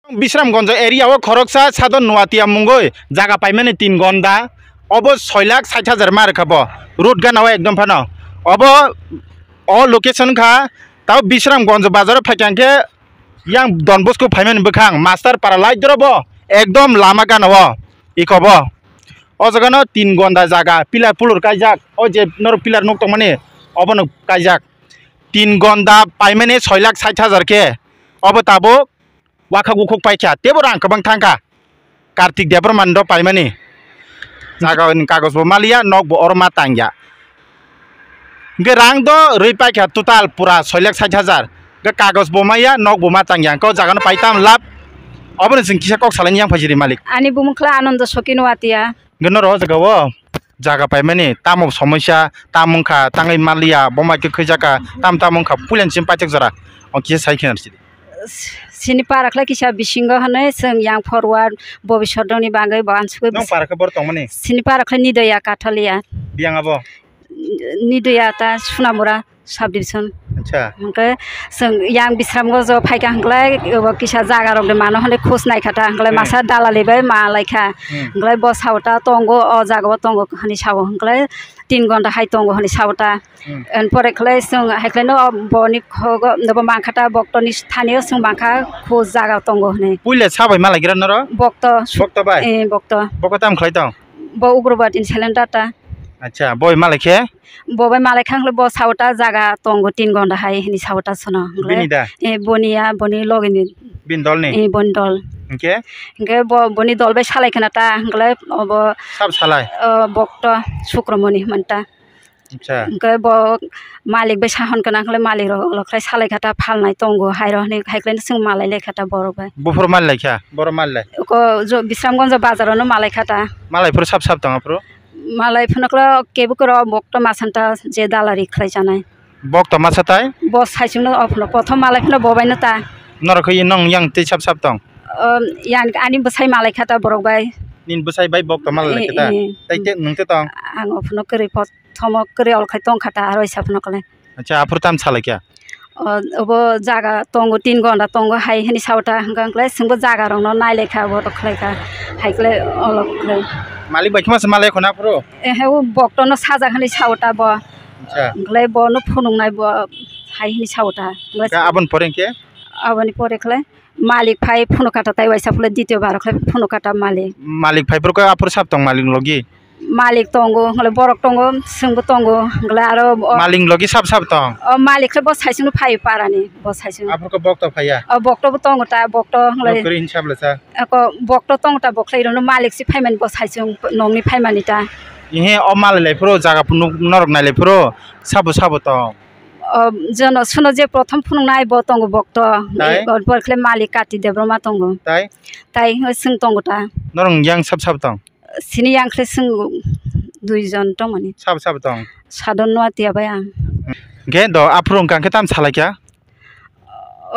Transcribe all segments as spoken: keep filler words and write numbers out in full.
Bisramganj area o khoroksa Sadon Nuatia mungwi jaga paimani tin gonda, obo soi lakh sait hajar ma rwkha bo, road gana o ekdom phano. Obo o location kha, tao Bisramganj bazar o phaikha hwnkhe yang Don Bosco phaimani bwkhang, Master Para light doro bo, ekdom lama gana o, iko bo. O jaga no tin gonda jaga, pillar pulur kaijak, o je norok pillar nuk tongmani, obo no kaijak. Tin gonda paimani soi lakh sait hajar khe, obo tabuk Wakha gukhuk paikha, tebo rang kwbang thangkha. Kartik Debbarma no paimani. Jaga ni kagoj bo maliya, nok bo oro ma tangya. Hwnkhe rang do rwi paikha total pura soi lakh sait hajar. Hwnkhe kagoj bo maya, nok bo ma tangya. Hwnkhe o jaga no pai tam lab. Obo no chwng kisa kok salai yang phaisiri malik. Ani bumung khlai Ananda Soki Nuatia. Hwnkhe noro o jaga o jaga paimani tamo somosya, tamo wngkha, tangwi maliya, boma khe khwijaka, tam tamo wngkha, puilani simi paithak jora. O kisa sai khna rwsidi. Sini para khlai kisa bisingo hwnwi chwng yang forward bobiswt rokni bagwi bo ansugwi. Nong para khe bor tongmani? Sini para khlai Nidoya Kathalia. Biyang abo? Nidoya ta Sunamura subdivision. Acha. Hwnkhe chwng yang Bisramganj o phaikha hwnkhe obo kisa jaga rok de mano hwnwi khus naikha ta hwnkhe. Hmm. Masa dalali bai ma laikha. Hmm. Hwnkhe bo sao ta tongo, o jaga o tongo hwnwi sao hwnkhe tin gonda hai tongo hwnwi sao ta. Hmm. En pore khlai chwng hai khlai no boni khogo nobo mankha ta boktoni thani o chwng mankha khus jaga tongo hwnwi. Puila sabai ma laikha noro? Bokto. Bokto bai? Eh, bokto. Bokto tam khlai tong? Bo Ugrabadi ni seleng data. Acha, boi malai khe? Bo bai malai kha hwnkhe bo sao ta jaga tongo tin gonda hai hwnwi sao ta sono. Hwnkhe, bini da? Eh, boni ya, boni logi ni. Bini dol ni? Eh, boni dol. Hwnkhe? Hwnkhe bo, boni dol bai salai khna ta, hwnkhe obo. Sab salai? O, bokto Sukramoni hwnta. Acha. Hwnkhe bo malik bai sahon khna, hwnkhe malik rok ulo khlai salai kha ta, phalnai tongo hai rok hwnwi, hai khlai no chwng malai lai kha ta borok bai. Buphuru malai kha, borok malai? Ko jo Bisramganj bazar o no malai kha ta. Malai phuru sab sab tong aphuru? Malai phunukla kebo koro bokto masanta je dalari khlai chanai. Bokto masa tai? Bo saichung no ophno, prothom malai phano bo bai no ta. Norok khe nong yang tei sab sab tong? O, yang ani bwsai malai kha ta borok bai. Nini bwsai bai bokto malai kha ta? Eh, eh. Tai te nwng te tong? Ang ophno kwrwi prothomo kwrwi ol khai tong kha ta, aro isa phano khlai. Acha, aphuru tam salai kha? O, obo jaga tongo, tin gonda tongo hai hwnwi sao ta, hwnkha hwnkhe chwngbo jaga rokno nai lai kha, bo rok khlai kha, hai khlai olok khlai. Malik bai khe masa malai khuna aphuru? Ehe, o bokto no sajak hwnwi sao ta bo. Acha. Hwnkhe bo no phunuk nai bo hai hwnwi sao ta. Ka aboni pore hwnkhe? Aboni pore khlai malik phai phunuk kha ta, tai waisa phulai dityo bar khlai phunuk kha ta malik. Malik phai phuru khe aphuru sab tong malik logi? Malik tongo, hwnglai borok tongo, chwngbo tongo, hwnglai aro o malik logi sab sab tong? O malik khe bo saichung no phai parani, bo saichung. Aphuru khe bokto phaiya? O bokto bo tongo ta, bokto hwnglai. Kwrwi hinwi sab lai sa? Ako bokto tongo ta, bo khlai rwno malik si phaimani bo saichung nokni phaimani ta. Ihe o malai lai phuru jaga phuru norok nai lai phuru sabo sabo tong? O jono suno je prothom phunuknai bo tongo bokto. Tai? Bo pore khlai malik Kati Debbarma tongo. Tai? Tai hwnglai chwng tongo ta. Norok yang sab sab tong? Sini yang khe chwng dui jon tongmani. Sabo sabo tong? Sadon Nuatia bai ang. Hwnkhe do aphuru wngkha khe tam salai kha?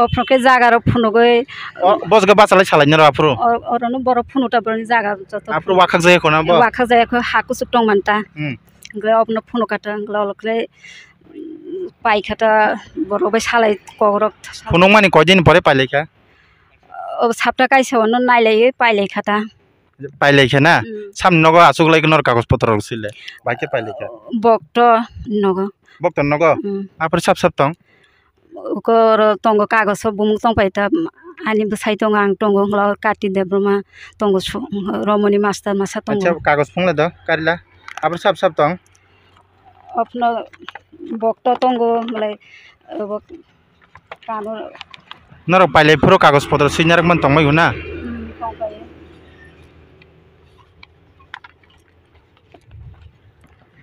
Ophuru khe jaga rok phunugwi. O, bosgo bachalai salai noro aphuru? O, orono borok phunuk ta borokni jaga joto. Aphuru wakhak jaya khuna bo? Wakhak jaya kho ha kuchuk tongmani ta. Hmm. Hwnkhe obono phunuk kha ta, hwnkhe olok khe pai kha ta borok bai salai kok rok. Phunukmani koi din pore pailai kha? O sapta kaisa ono nailaiwi pailai kha ta. Pailai khe na? Mm. Samni nogo achuk lai khe nor kagoj potro rok sile. Bai khe pailai khe. Bokto nogo. Bokto nogo? Mm. Aphuru sab sab tong? Uko oro tongo kagoj o bumung tong pai ta. Ani bwsai tongo, ang tongo, hwnkhe Kati Debbarma tongo, su-, Romoni master masa tongo. Acha, kagoj phunglai do, karila. Aphuru sab sab tong? Ophno bokto tongo, hwnkhe obo kamo. Norok pailai phuru kagoj potro swi narwk man tongmai huna? Hmm, tongpai.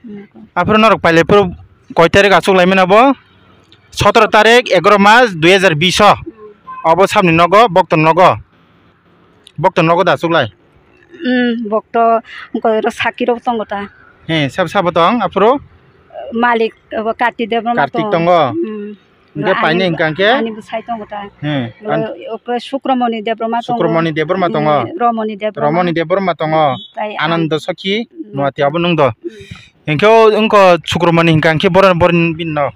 Hmm. Aphuru norok pailai phuru koi tarik achuk lai mano bo? Sotoro tarik, egaroh mas dui hajar bish o. Hmm. Obo samni nogo, bokto nogo. Bokto nogo da achuk lai? Hmm, bokto, oro saki rok tongo ta. He, sab sabo tong aphuru? Malik, abo Kartik Debbarma Kartik tongo. Tongo? Hmm. Hwnkhe ani paini hwnkha khe? Ani bwsai tongo ta. Hmm. Oro, okre Sukramoni Debbarma tongo. Sukramoni Debbarma tongo. Hmm, Romoni Debbarma. Romoni Debbarma tongo. Tai ang Ananda Sakhi, hmm, Nuatia abo nwng do. Hmm. Hwnkhe o wngkha Sukramoni hwnkha khe boro, boro bini no?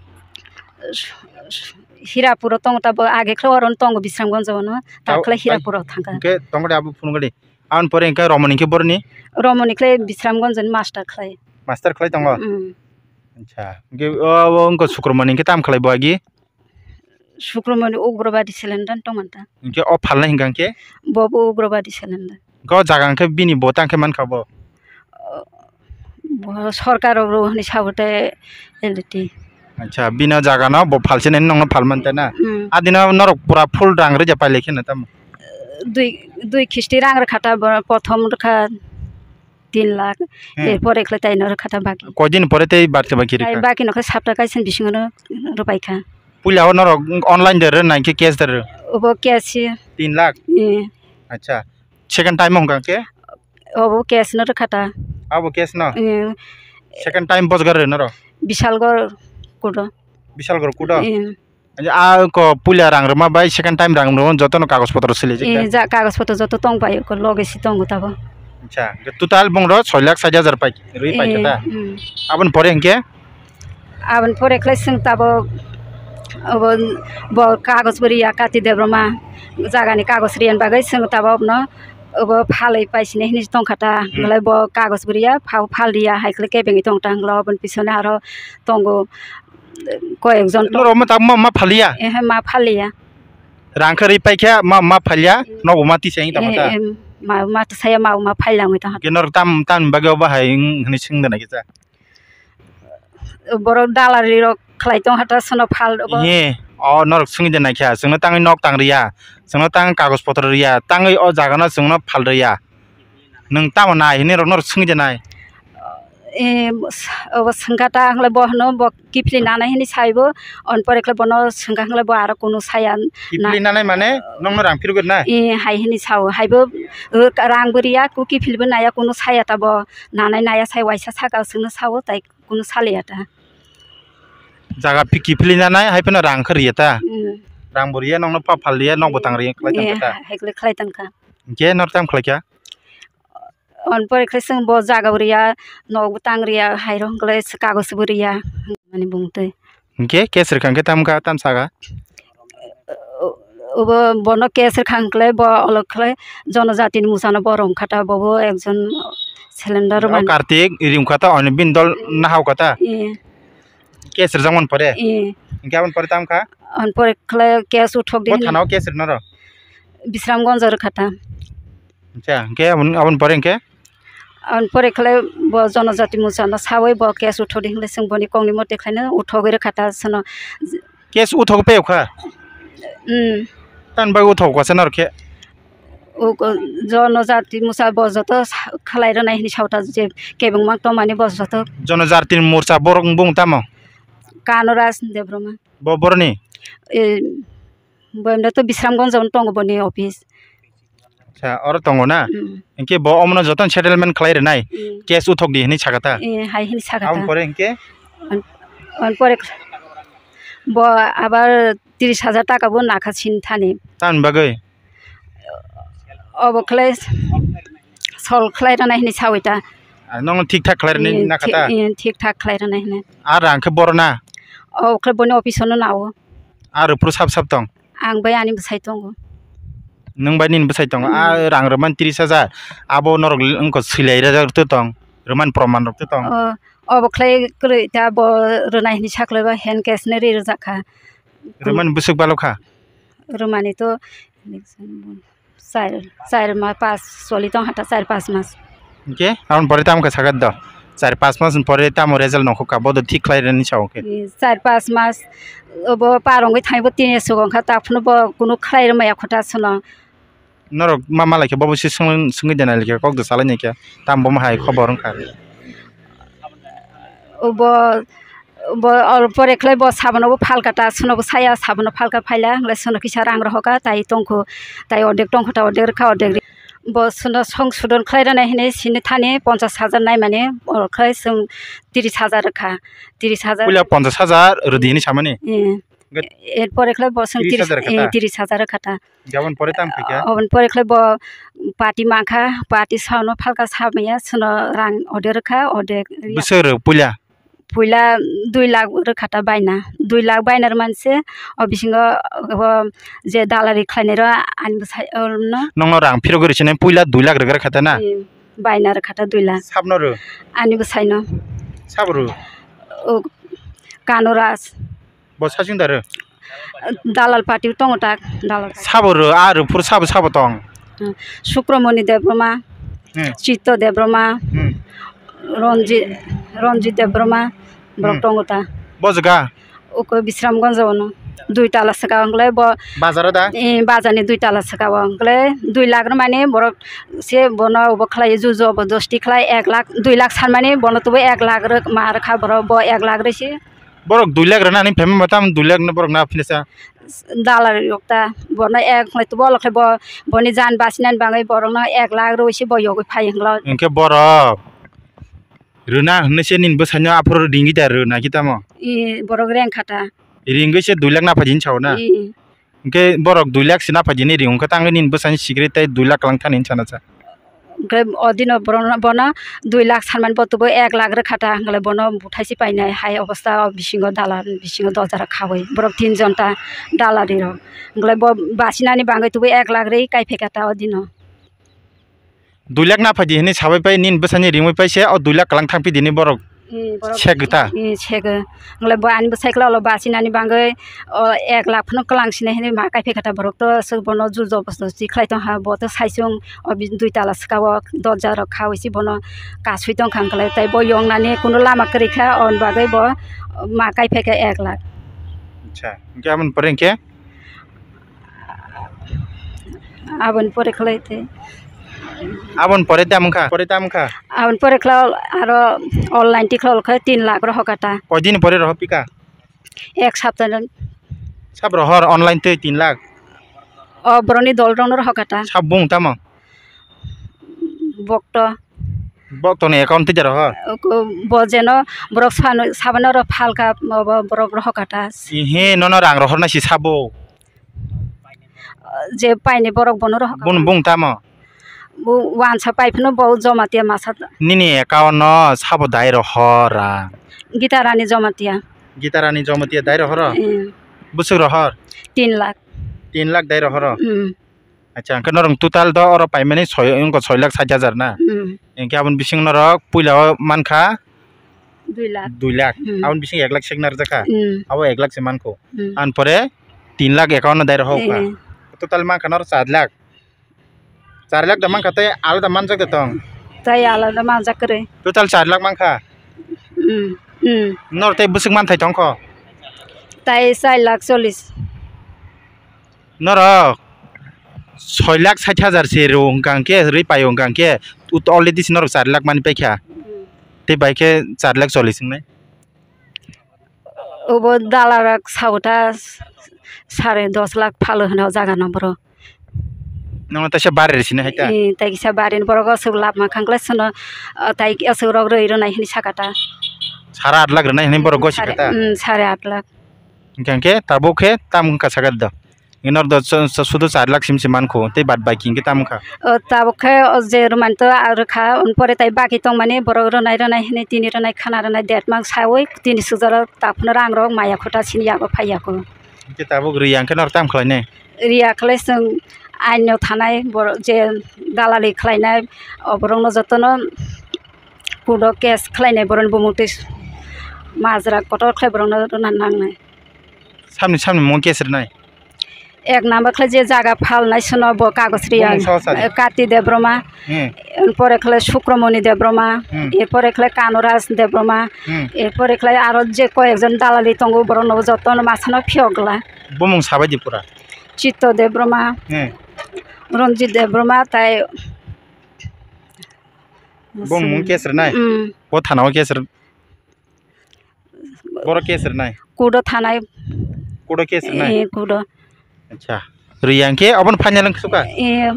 Su-, su-, Hirapuro tongo, tabo age khlai oro tongo Bisramganj o no, ta Tao khlai ai Hirapuro thangkha. Hingke tongode abo phunukgadi. Aboni pore hingke romoni hingke boroni? Romoni khlai Bisramganj ni master khlai. Master khlai tongo? Mm. Acha. Hingke o, o wngkha Sukromoni hingke tam khlai bo agi? Sukromoni Ugrabadi cylinder tongmanta. Hingke o phalnai hingka hingke? Bo bo Ugrabadi cylinder. Hingke o jaga hingke bini bo tangkhe mankha bo? Bo sorkar rok rw hwnwi sabo tei L D T. Acha, bini o jaga no bo phalse nai nongno phalmanta na? Mm. Adino norok pura full rang rwja pailai kheno tamo? Dui, dui khisti rang rwkha ta bo, prothom rwkha tin lakh, Hmm. Erpore khlai taino rwkha ta baki. Koidin pore tei barti baki Ai rwkha? Baki no khe sapta kaisa bisingo no rwpaikha. Puila o norok online de rw nai khe cash de rw? Obo cash se. Tin lakh? Eh. Acha. Second time hwnka khe? Obo cash no rwkha ta. Abo cash no? Eh. Second time bojgar rw norok? Bishalgor kudo. Bishalgor kudo? Eh. A ko puila rang rwma bai second time rang rwma jotono kagoj potro sili Eh, jikha? Ja kagoj potro joto tong pai ko loge si tongo tabo. Acha, total bongro soi lakh sait hajar pai, rwi pai Eh, khe da? Mm. Aboni pore hingke? Aboni pore khlai swng tabo, obo bo kagoj bo riya Kati Debbarma jagani kagoj riyan bagwi swng tabo abono obo phalwi paisini hinwi tongkha ta, Hmm. Hwnkhe bo kagoj bo riya, phal riya hai khlai kebengwi tongkha ta, hwnkhe oboni pisoni aro tongo. Koyekjon to. Norok ma ta ma, ma phaliya? Ehe, ma phaliya. Rang khe rwi paikha, ma, ma phaliya, Mm. Nogo ma tisa wngwi tongkha ta? Eh, em, ma, ma tisaya, ma, ma phailangwi tongkha. Ke norok tam, tamni bagwi obo hai wng-, hwnwi swngde nai khe cha? Borok dalari rok khlai tongkha ta, sono phal obo. Ehe, o norok swngwi de nai kha, chwngno tangwi nok tang riya, chwngno tang kagoj potro riya, tangwi o jaga no chwngno phal riya. Nwng tamo nai hinwi rok norok swngwi de nai? Eh, obo swngkha ta, hwnle bo hwno bo kiphilwi nanai hinwi saibo, on pore khe bono swngkha hwnle bo aro kunu saya na. Kiphilwi nanai mane nokno rang phirogwi na? Eh, hai hinwi sao, haibo, eh, rang bo riya, ku kiphilwi naya, kunu saya ta bo nanai naya sai waisa saka swngno sao, tai kunu saliya ta. Jaga phi-, kiphilwi nanai, hai phano rang khe riya ta? Mm. Rang bo riya, nokno pa phal riya, nok bo tang riya, khlai tong Eh, kha ta? Hai khlai, khlai tong kha. Hingke nor tam khlai kha? On pore khe chwng bo jaga bo riya, nok bo tang riya, hai rok hwnkhe kagoj bo riya, mani bung twi. Hingke case rwkha hingke tam kha, tam saka? Obo bono case rwkha hwnkhe bo olok khe jonojatini mwchangno bo romkha ta, bo bo ekjon cylinder O mani. Kartik rimkha ta, oni bini dol nahao kha ta? Eh. Case rwjakmani pore? Eh. Hingke aboni pore tam kha? Aboni pore khlai case uthok di Bo hwnwi. Thana o case rwna rw? Bisramganj o rwkha ta. Acha, hingke aboni, aboni pore hingke? Aboni pore khlai bo jonojati mwchangno sawi bo case uthok di hwnwi chwng boni kokni mote khlaino uthogwi rwkha ta sono. Case uthogwi payokha? Hmm. Tamni bagwi uthogwi kha se norok khe? O, o, jonojati mwchang bo joto sa-, khlai rwnai hinwi sao ta je kebengma tongmani bo joto. Jonojatini morcha borok wng bung tamo? Kanuraj Debbarma. Bo boroni? E, bo emda to Bisramganj o tongo boni office. Acha, oro tongo na? Mm. Hingke bo omono joto settlement khlai rwnai? Mm. Case uthok di hinwi sakha ta? E, hai hinwi sakha ta. Aboni pore hingke? On, on pore bo abar tris hajar taka bo nakha sin thani. Tamni bagwi? Obo khlai sol khlai rwnai hinwi sawi ta. Ah, nokno thik thak khlai rwnai Eh, nakha thi-, ta? Eh, thik thak khlai rwnai hinwi. Ah, rang khe borona? O khlai boni office no nao. Ah, rwphuru sap sap tong? Ang bai ani bwsai tongo. Nwng bai nini bwsai tongo? Hmm. Ah, rang rwmani tris hajar. Abo norok wngkha swilai rwjak rwtwi tong. Rwmani proman rok twi tong. O, obo khlai kwrwi ta bo rwnai hinwi sakhlai ba hand cash no ri rwjak kha. Rwmani bwswk balo kha? Rwmani to char, char mas, pas choli tong kha ta, char pas mas. Hingke aboni pore tamo khe sakha do? Char pas mas ni pore tamo result nongkha, bo do thik khlai rwni sao khe? Char pas mas obo par wngwi thangwi bo tin ya swk wngkha, ta phano bo kunu khlai rwmaya kho ta sono. Norok ma malai khe bobo se swng-, swngwi de nai khe kok de salai nai khe, tamo bo ma hai khobor wngkha. Bo, bo, ol pore khlai bo sabono bo phalka ta, sono bo saya sabono phalka phaila, hwnglai sono kisa rang rohoka, tai tongkho, tai ordek tongkho ta, ordek rwkha, ordek ri-, bo sono song sudon khlai rwnai hinwi sini thani ponchas hajar nai mani, ol khlai chwng tris hajar rwkha, tris hajar. Puila ponchas hajar rwdi hinwi samani? Eh. Hwnkhe Er pore khlai bo chwng tris hajar rwkha ta? Eh, tris hajar rwkha ta. Jabon pore tamo khaikha? Oboni pore khlai bo party mankha, party saono phalka samaya, sono rang ordek rwkha, ordek ya. Bwswk rw puila? puila dui lakh rwkha ta baina, dui lakh baina rwmani se o bisingo o je dalari khlainai rok ani bwsai no. Nokno rang phirogwi rwsinai puila dui lakh rwgwi rwkha ta na? Baina rwkha ta dui lakh. Sabno rw? Ani bwsaino. Sabo rw? O Kanuraj. Bo sasing da rw? Dalal party tongo ta, dalal party. Sabo rw, a rw phuru sabo sabo tong? Hmm. Sukramoni Debbarma, hmm, Chitto Debbarma, hmm, Ranjit, Ranjit Debbarma, borok, hmm, tongo ta. Bo jaga? Uko Bisramganj ono. Dui tala saka wngkle bo. Bazar o da? Eh, bazar ni dui tala saka o wngkle dui lakh rwmani borok se bono obo khlai juju obo dosti khlai ek lakh dui lakh sanmani bono tubu ek lakh rw ma rwkha borok bo ek lakh rw se. Borok dui lakh rwna hinwi phaima bo tamo dui lakh no borok na philesa. Dalal rok ta bono ek khlai tubu olo khlai bo boni jan basinani bagwi borok no ek lakh rw se bo yogwi phai wngkla. Hinkhe borok rwna hinwi se nini bwsai no aphuru ringwi da rwna khe tamo? I borok rengkha ta. Ringwi se dui lakh na phaidi hinwi sao na? I. Hinkhe borok dui lakh se na phaidi hinwi ring wngkha tangwi nini bwsai ni sikiri tei dui lakh kwlang thani hinwi sana cha? Hinkhe o dino borok no, bono dui lakh sanmani bo tubu ek lakh rwkha ta, hinkhe bono buthai se painai hai obosta o bisingo dalal bisingo doja rok khaui borok tin jon ta dalal rok, hinkhe bo basinani bagwi tubu ek lakh rwi kai phaikha ta o dino. Dui lakh na phaidi hinwi sabai pai nini bwsani ringwi pai se o dui lakh kwlang thang phi dini borok. Hmm, borok sek gita. Hmm, sego. Ngle bo ani bwsai kla ulo basinani bagwi o ek lakh phano kwlang sini hinwi ma kai phaikha ta borok to aswk bono jul jobosti khlai tong ha bo to saisung o bi dui tala swka o dorja rok khaui si bono kasui tong kha nglai tai bo yong nani kuno lama kwrwi kha on bagwi bo ma kai phaikha ek lakh. Acha, hinkhe aboni pore hinkhe? Aboni pore khlai te. Aboni pore tamo wngkha? Pore tamo wngkha? Aboni pore khlai aro online tikhlai khe tin lakh rohor kha ta. Koi din pore rohor pika? Ek sapta. Sab rohor online tei tin lakh? O boroni dol rokno rohor kha ta. Sab bung tamo? Bokto. Bokto ni account tei rohor? Bo jeno borok sano sabano ro phalka bo borok rohor kha ta. Ihe nono rang rohor nai si sabo? Je paini borok bono rohor. Bun bung tamo? Bo wansa pai phano bo joma tiya masa. Nini account no sabo dai rohor rang? Gita Rani Jamatia. Gita Rani Jamatia dai rohor? Hmm. Bwswk rohor? Tin lakh. Tin lakh dai rohor? Hmm. Acha, hwnkhe norok total do oro paimani soi, wngkha soi lakh sait hajar na? Hmm. Hwnkhe aboni bising norok puila o mankha? Dui lakh. Dui lakh. Hmm. Aboni bising ek lakh sek narwkjakha? Hmm. Abo ek lakh se mankho. Hmm. Aboni pore tin lakh account no dai rohor kha. Hmm. Total mankha norok char lakh. Char lakh da mankha tei alada manjak da tong? Tei alada manjak kwrwi. Total char lakh mankha? Hmm. Hmm. Norok tei bwswk manthai tongkho? Tei char lakh chollish. Norok soi lakh sait hajar se rw hwnkha hwnkhe, rwi paio hwnkha hwnkhe, ut-, already se norok char lakh mani paikha. Hmm. Tei bai khe char lakh chollish wngnai. Obo dala rok sao ta sare dos lakh phalo hwnwi o jaga no borok. Nono taisa bari rw sini hai ta? Ee, tai kisa bari ni borok o aswk lab ma khang khlai sono, ah, tai aswk rok rwi rwnai hwnwi saka ta. Sare at lakh rwnai hwnwi borok gosi kha ta? Sare, mm, sare at lakh. Hwnkhe, hwnkhe tabuk khe tam wngkha saka da? Inor do so-, so-, sudu char lakh sim sim mankho, tei bad baki hwnkhe tam wngkha? O, tabuk khe o je rwmani to rwkha, on pore tai baki tongmani borok rwnai rwnai hwnwi tini rwnai khana rwnai date mang saui tini sujaro taphano rang rok maya khuta sini yago phai yago. Hwnkhe tabuk rwya hwnkhe norok tam khlainai? Rwya khlai chwng aino thanai borok je dalali khlainai o borokno jotono kudo case khlainai borokni bumung twi majra kotor khlai borokno rwna nangnai. Samni samni mung case rwnai? Ek number khlai je jaga phalnai sono bo kagoj riya. Bumung sawa sadi? Eh, Kati Debbarma. Hmm. Erpore khlai Sukramoni Debbarma. Hmm. Erpore khlai Kanuraj Debbarma. Hmm. Erpore khlai aro je koyekjon dalali tongo borokno jotono masano phiyok glak. Bumung sabai di pura? Chitto Debbarma. Hmm. Ranjit Debbarma tai. Bumung case rwnai? Hmm. Bo thana o case rw- Borok case rwnai? Kudo thanai. Kudo case rwnai? Eh, kudo. Acha. Rwya hwnkhe obono final wngkha suka? Eh,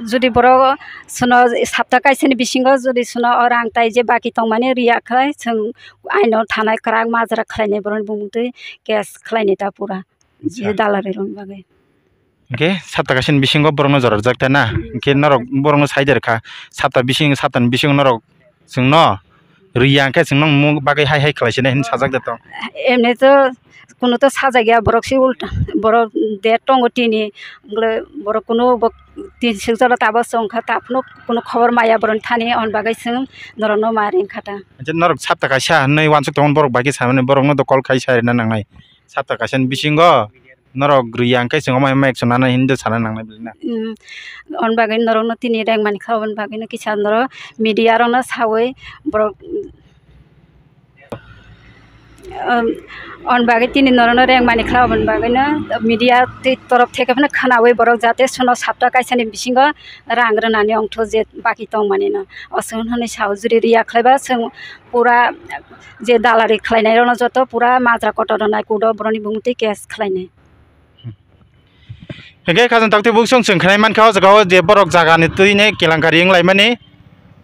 jodi borok sono sapta kaisani bisingo jodi sono o rang tai je baki tongmani rwya khlai chwng aino thanai kwrak majra khlainai borokni bumung twi case khlainai ta pura. Acha. Je dalari rokni bagwi. Hwnkhe sapta kaisani bisingo borokno jora rwjak ta na? Hmm. Hwnkhe norok borokno sai de rwkha. Sapta bising, saptani bisingo norok chwngno Riya hwnkhe chwng nokni bagwi hai hai khlai sinai hinwi sajak de tong. Emni to kuno to sajak ya, borok se ulta, borok de tongo tini, borok kuno bo tin sik jora tabok chwng kha, ta phano kuno khobor maya borok thani, on bagwi chwng norok no ma ring kha ta. Norok sapta kaisa hinwi uansuk tongo, borok bai khe sanani, borok no to call khai sa rwna nangnai. Sapta kaisa ni bisingo norok riya hwnkhe chwng omo hai ma action nana hinwi sana nangnai belai na. Mm, on bagwi norokno tini rengmani kha, on bagwino kisa norok media rokno sawi borok, um, on bagwi tini norokno rengmani kha, on bagwino media tei torop theke phano khwnawi borok jate sono sapta kaisani bisingo rang rwnani ongtho je baki tongmanino. Oswk hwnwi sao juri riya khlaiba chwng pura je dalari khlainairokno joto pura majra kotor rwnai kudo borokni bumung twi case khlainai. Hingke khajang takti buksong chwng khnai mankha o jaga o je borok jaga ni twi ne kelankari wng laimani,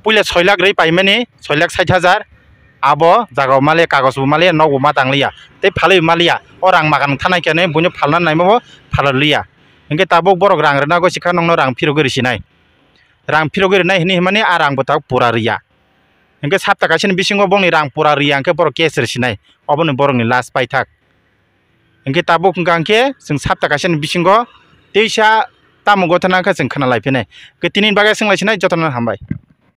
puila soi lakh rwi paimani, soi lakh sait hajar, abo jaga o maliya, kagoj bo maliya, nok bo ma tang liya, tei phalwi maliya, o rang makan thanai khe ne buino phalna naima bo phalaliya. Hingke tabuk borok rang rwna gwi sikha nokno rang phirogwi rwsinai, rang phirogwi rwnai hinwi himani a rang bo tabuk pura riya. Hingke sapta kaisani bisingo bongni rang pura riya hingke borok case rwsinai, oboni borokni last paithak. Hingke tabuk hingka hingke chwng sapta kaisani bisingo teisa tamo gothana khe chwng khna lai phinai. Hingke tini bagwi swng lai sinai jotono hambai.